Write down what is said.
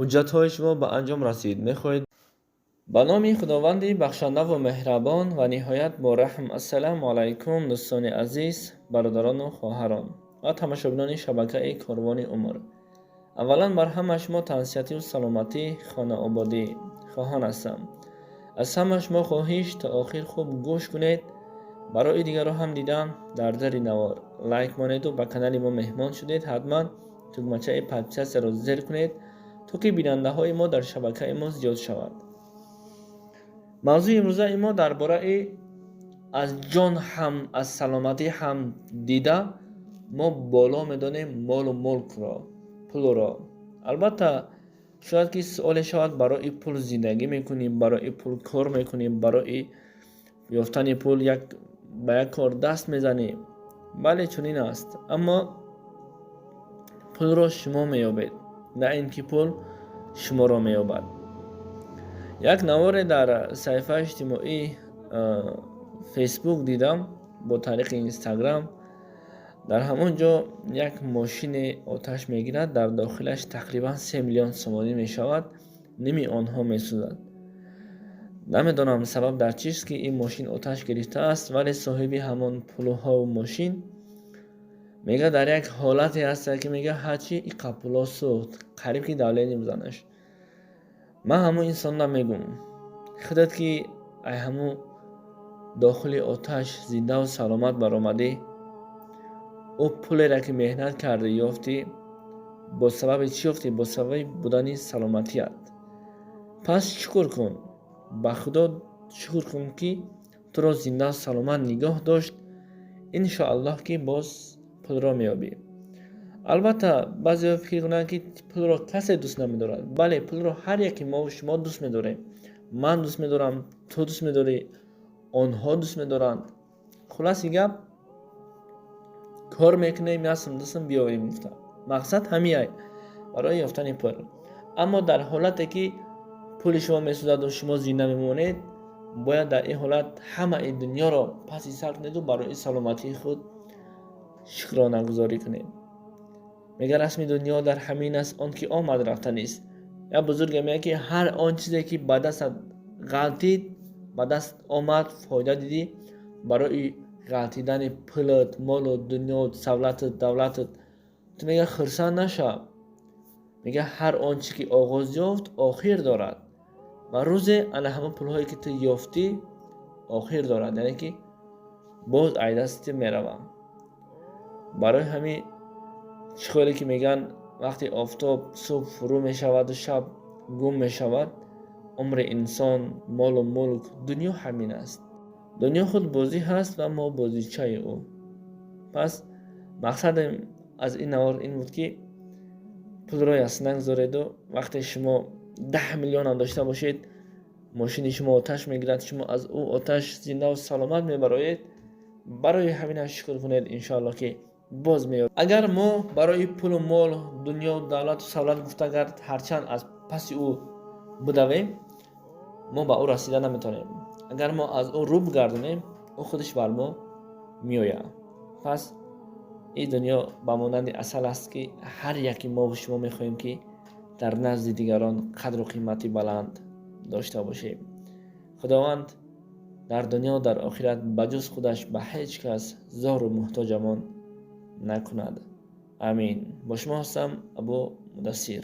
Ҳуҷҷатҳои шумо ба анҷом расид. Мехоҳед. Ба номи Худованди бахшандаву меҳрабон ва ниҳоят бораҳм. Ассалому алайкум, дӯстони азиз, бародарону хоҳарон ва тамошобинони шабакаи Корвони умр. Аввалан, бар ҳама шумо тансиҳатию саломатӣ, хонаободӣ хоҳон ҳастам. Аз ҳама шумо хоҳиш: то охир хуб гӯш кунед, барои дигарро ҳам дидан дар дари навор лайк монеду ба канали мо меҳмон шудед, ҳатман тугмачаи подписаться-ро зер кунед, то ки бинандаҳои мо дар шабакаи мо зиёд шавад. Мавзӯи имрӯзаи мо дар бораи аз ҷон ҳам, аз саломатӣ ҳам дида мо боло медонем молу мулкро, пулро. Албатта, шояд ки суоле шавад: барои пул зиндагӣ мекунем, барои пул кор мекунем, барои ёфтани пул як ба як кор даст мезанем. Бале, чунин аст, аммо пулро шумо меёбед, на ин ки пул шуморо меёбад. Як наворе дар саҳифаи иҷтимоӣ Фейсбук дидам, бо тариқи Инстаграм. Дар ҳамон ҷо як мошине оташ мегирад, дар дохилаш тақрибан 3 миллион сомонӣ мешавад, ними онҳо месӯзад. Намедонам, сабаб дар чист, ки ин мошин оташ гирифтааст, вале соҳиби ҳамон пулҳову мошин мега дар як ҳолате ҳаста, ки мега ҳарчи иқа пуло сӯхт, қариб ки давление бизанаш. Ман ҳамон инсонро мегӯм: худат ки ай ҳамун дохили оташ зиндаву саломат баромадӣ, ӯ пулеро ки меҳнат кардӣ, ёфтӣ, бо сабаби чӣ ёфтӣ? Бо сабаби будани саломатият. Пас шукр кун, ба Худо шукр кун, ки туро зиндаву саломат нигоҳ дошт. Иншоаллоҳ, ки боз пулро меёбӣ. Албатта, баъзеҳо фикр кунанд, ки пулро касе дӯст намедорад. Бале, пулро ҳар яке мову шумо дӯст медорем. Ман дӯст медорам, ту дӯст медорӣ, онҳо дӯст медоранд. Хулоси гап, кор мекунем, ясм дусм биёрем гуфта, мақсад ҳамиай барои ёфтани пул. Аммо дар ҳолате ки пули шумо месӯзаду шумо зинда мемонед, бояд дар ин ҳолат ҳамаи дунёро паси сар кунеду барои саломатии худ шукронагузорӣ кунед. Мега, расми дунё дар ҳамин аст, он ки омад, рафта нест. Як бузурге мегӯяд, ки ҳар он чизе ки ба дастат ғалтид, ба даст омад, фоида дидӣ, барои ғалтидани пулат, молу дунё, савлатат, давлатат ту, мега, хурсанд нашав. Мега, ҳар он чизе ки оғоз ёфт, охир дорад ва рӯзе ана ҳамон пулҳое ки ту ёфтӣ, охир дорад, яъне ки боз ай дасти меравам. Барои ҳамин, чӣ хеле ки мегӯянд, вақте офтоб субҳ фурӯ мешаваду шаб гум мешавад, умри инсон, молу мулк, дунё ҳамин аст. Дунё худ бозӣ ҳаст ва мо бозичаи ӯ. Пас мақсадам аз ин навор ин буд, ки пулро яст нагузореду вақте шумо 10 миллионам дошта бошед, мошини шумо оташ мегирад, шумо аз ӯ оташ зиндаву саломат мебароед, барои ҳаминаш шукр кунед. Иншоаллоҳ, ки боз меёбед. Агар мо барои пулу мол, дунё, давлату савлат гуфта, агар ҳарчанд аз паси ӯ будавем, мо ба ӯ расида наметавонем. Агар мо аз ӯ рӯ бигардонем, ӯ худаш бар мо меояд. Пас ин дунё ба монанди асал аст, ки ҳар яке мову шумо мехоҳем, ки дар назди дигарон қадру қимати баланд дошта бошем. Худованд дар дунё, дар охират ба ҷуз худаш ба ҳеҷ кас зору муҳтоҷамон накунад. Амин. Бо шумо ҳастам, Абу Мудассир.